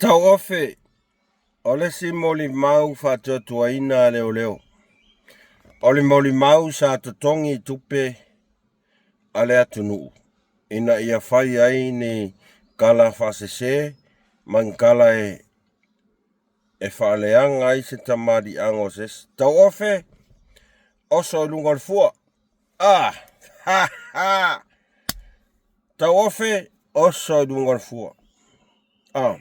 Tauofe, o le isi molimau faatuatuaina a leoleo, o le molimau sa totogi i tupe a le atunuu ina ia fai ai ni tala faasese ma ni tala e faaleaga ai se tamaliiaga o se isi. Tauofe, oso i luga o le fua. Ah! Ha ha! Tauofe, oso i luga o le fua. Ah.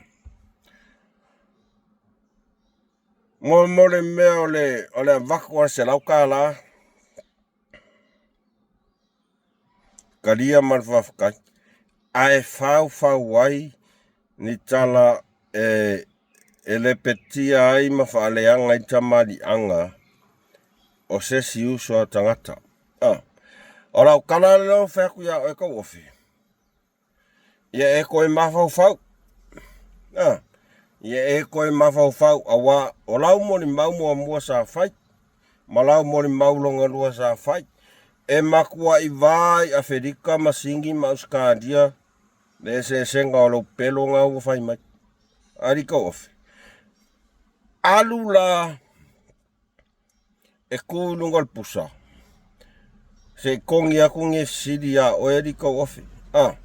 Mo, mo le mea o le, o le avatu a $100, talia ma le faafetai, ae faufau ai ni tala e, e lepetia ai ma faaleaga ai tamaliiaga o se isi uso a tagata. Ah. O lau tala lea o fai atu ia oe Tauofe, Ia e toe mafaufau. A, ia e toe mafaufau auā o lau molimau muamua sa fai ma lau molimau lona lua sa fai, e matua'i vā i Afelika ma Sini ma Ausetalia le eseesega o lou pelo na ua fai mai. Alii Tauofe, alu la e tu i luga o le pusa, se i togi atu ni fesili ia oe alii tauofe. A.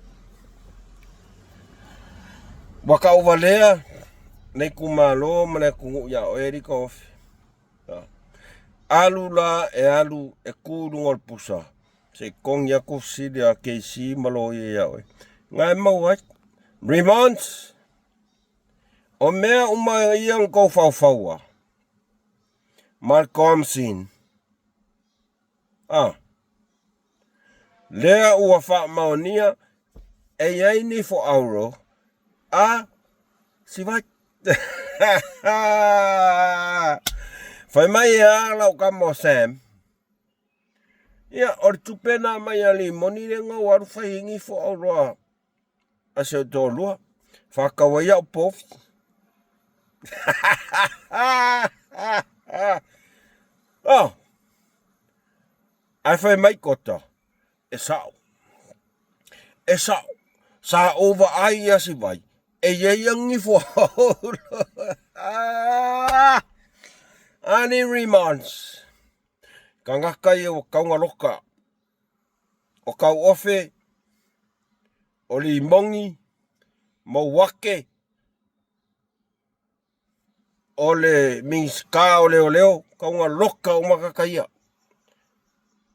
Ua tauvalea le itumalo ma le atunuu ia oe alii tauofe. A. Alu la e alu e tu i luga o le pusa, se i togi atu fesili a KC ma loia ia oe. Na e maua ai. Remonds, o mea uma ia na tou faofaoa, Malcolmson. A. Lea ua faamaonia e i ai ni foauro a Sivai. Fai mai e a lau kama o Sam. Ia, o le tupe na mai a Limoni lea na ou alu fai ai ni foauro a a si ou toalua. Whakau ai au povi. oh. Ai whai mai kota. E sao. E sao. Sa ova ai ia si vai. E ia ia ngi fo. Ani remans. Ka ngaka ia o kaunga loka. O kau ofe. O Limongi, Mouake, o le Minisita o Leoleo, kauga loka uma tagata ia.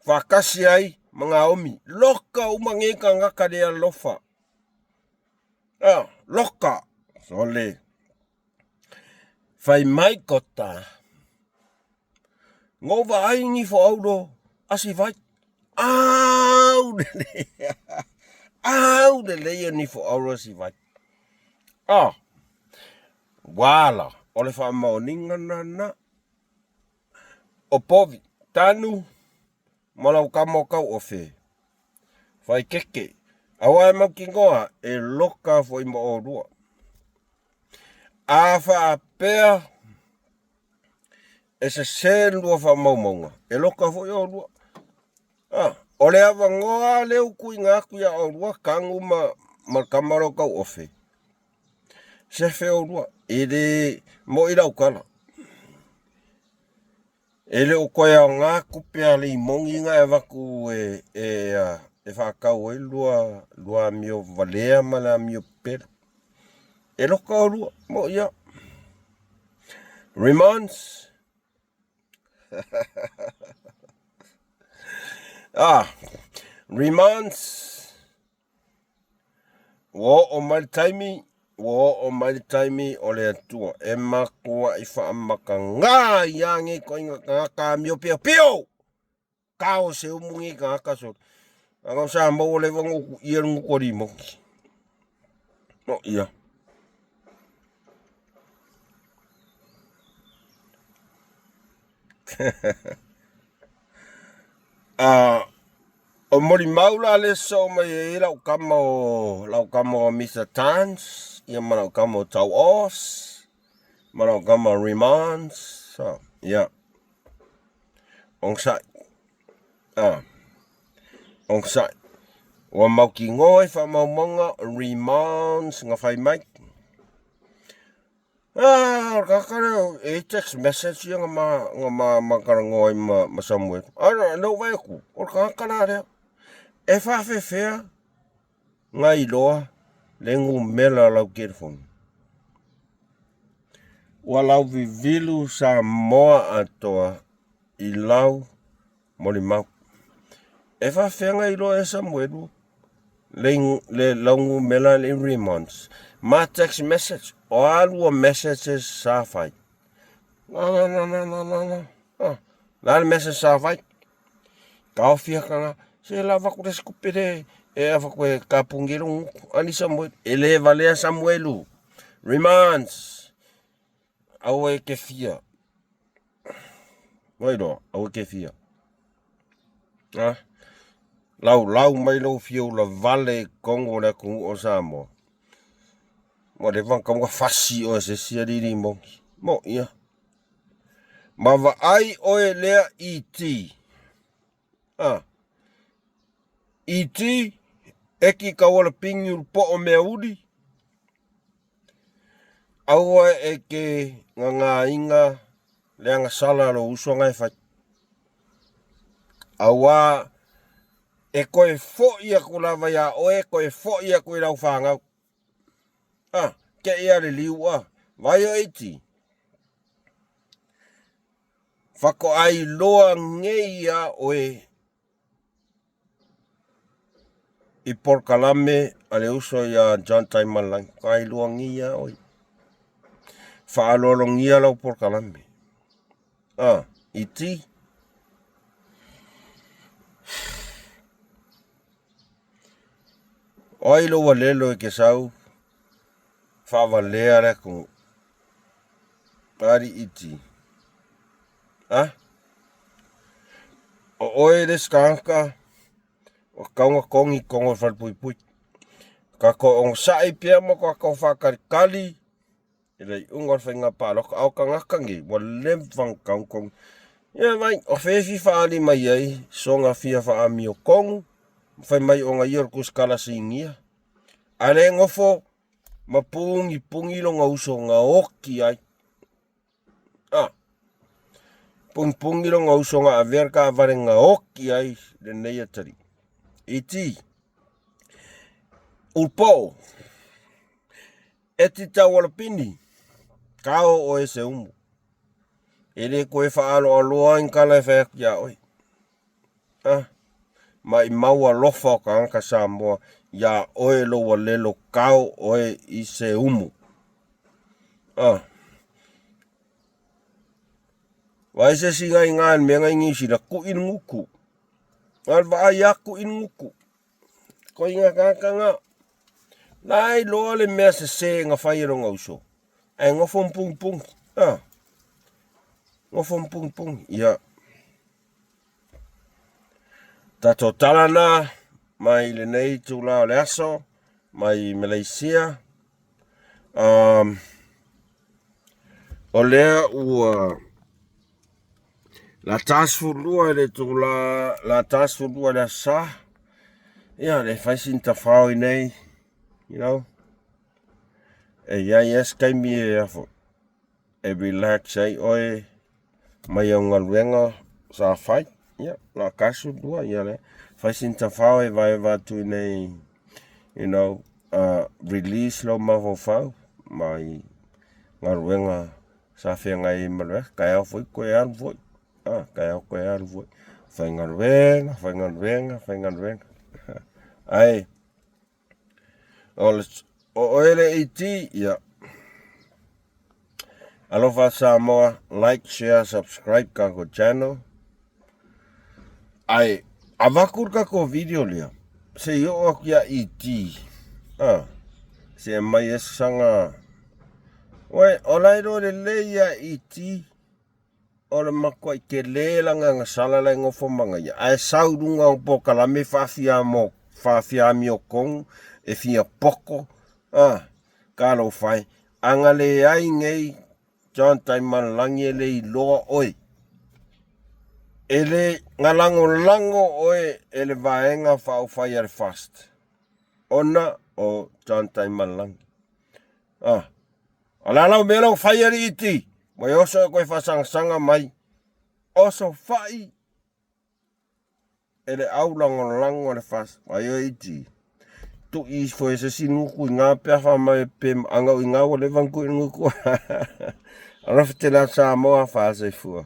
Faatasi ai ma Naomi, loka uma nei tagata le alofa. Ah, loka. Sole. Fai mai kota. Ngo vaai ni fo aulo asi vai. Au lelei. Au lelei ni fo aulo asi vai. Ah. Wala, o le faamaoniga nana. O povi, tanu, ma lau kama o kau ofe. Fai keke. Aua e mautinoa e loka foi ma olua. A faapea e sese le lua faamaumauga, e loka foi olua. A, o le avanoa lea ua tuuina atu ia olua tanu ma, ma le tama lea o Tauofe, sefe olua, e le mo'i lau tala. E le o toe aoga tupe a Limoni na e avatu e, e, e faatau ai lua, lua amio valea ma le amio pepelo. E loka olua, mo'i a. Remans. ah, Remans. Ua oo mai le taimi, ua oo mai le taimi o le Atua e matuai faamakagā ia nei ituaiga tagata amio piopio. Kao se umu nei tagata sole. Aga o sa maua leva na ou ia le gutu a limoni. No ia. Ah, o molimau la le soo mai ai lau kama o lau kama o Mr. Tans, ia ma lau kama o Tau Os, ma lau kama o Remans, so, ia. Onosai. Ah. Onosai. Ua mautinoa i faamaumauga Remans na fai mai. Ah, o le tagata lea e i ai text message ia na ma, na ma, ma talanoa ai ma, ma Samuelu. A na ou vaai atu, o le tagata la lea. E faafefea na iloa le numera o lau telefoni. Ua lauvivilu Samoa atoa i lau molimau. E faafefea na iloa e Samuelu le, le lau numera le Raymond's ma text message. O a lua messages sa fai? Na, na, na, na, na, na, na. Ah, la le message sa fai? Taofi aka na, se la avatu le isi tupe le e avatu e tapuni ai lou gutu. Ani Samuelu, e le valea Samuelu. Remands, aua e te fia. Ua iloa, aua e te fia. Ha? Laulau mai lou fia ulavale i totonu o le atunuu o Samoa. Ua leva ona tatau ona fasi oe e se isi alii limoni. Mo ia. Ma vaai oe lea ET. A. ET, eki tauala pini ulu po'o mea uli. Aua e ke gagāina le agasala a lou uso na e fai. Auā e toe fo'i atu lava iā oe, toe fo'i atu i lau fanau. A, te i a le liu a, vai o iti. Faatoa iloa nei iā oe i polokalame a le uso iā John Taimalelagi. Faatoa iloa nei iā oe. Faaaloalogia lau polokalame. A, iti. O ai lou alelo e ke sau faavalea le atunuu? Alii iti. A? O oe le isi tagata o tatau ona togi i totonu o le falepuipui. Tatou onosai pea ma tatou faatalitali i le iuga o le faiga palota. A o tagata nei, ua leva ona tatau ona togi. Ia vaai, o fea e fia faaali mai ai sona fia faamiotonu ma fai mai ona ia o le tusitala sinia, a le nofo ma pugipugī lona uso na oti ai. A, pugipugī lona uso na avea le taavale na oti ai lenei atalii. Iti, Ulupoo, E te taualapini, kao oe se umu. E le toe faaaloaloa ni tala e fai atu iā oe. Ah, maimau alofa o tagata Samoa iā oe lou alelo kao oe i se umu. Ah. Vaai se isi nai ngā mea ngai Niu Sila, kui le gutu. Nā le vaai a kui le gutu. Koinga tagata na. La e iloa le mea sese na fai e lona uso. Ae nofo ma pugipugi. Ah. Nofo ma pugipugi. Ia. Tatou tala na mai lenei itulā o le aso mai Malaysia. Um, o lea ua la 42 i le itulā, la 42 i le aso Sa. Ia, le fai sina tafao i nei, you know. E iai lava se taimi e afo, e relax ai oe mai au galuega sa fai. Ia, la 42, ia lea. Fai sina tafao e vaeva atu i nei, you know, release lou mafaufau mai galuega sa feagai ai ma le aso. Taeao foi toe alu foi, taeao toe alu foi. Faigaluega, faigaluega, faigaluega. Ae o le o oe le ET, ia. Alofa Samoa, like, share, subscribe tatou channel. Ae avatu le tatou video lea, se i oo atu ia ET. Ah, se aumai ai se saga. Ué, o la e iloa lelei ia ET. O le matuai tele la agasala la e nofo ma aga ia, ae sau i luga o polokalame faafiamiotonu e fia poto, a, talofa e, a na leai nei John Taimalelagi e le iloa oe, e le na lagolago oe e le Vaega Faaupufai a le FAST ona o John Taimalelagi. A. A o le a lau mea lea ua fai alii iti? Ua e oso e koe faasagasanga mai. Oso fai e le au lagolago a le FAST. Ai oe iti. Tui ifo e se isi nuku i ngā pe a wha mai pe anga i ngā ua leva nku i nuku. Alofa tele a Samoa, wha soifua.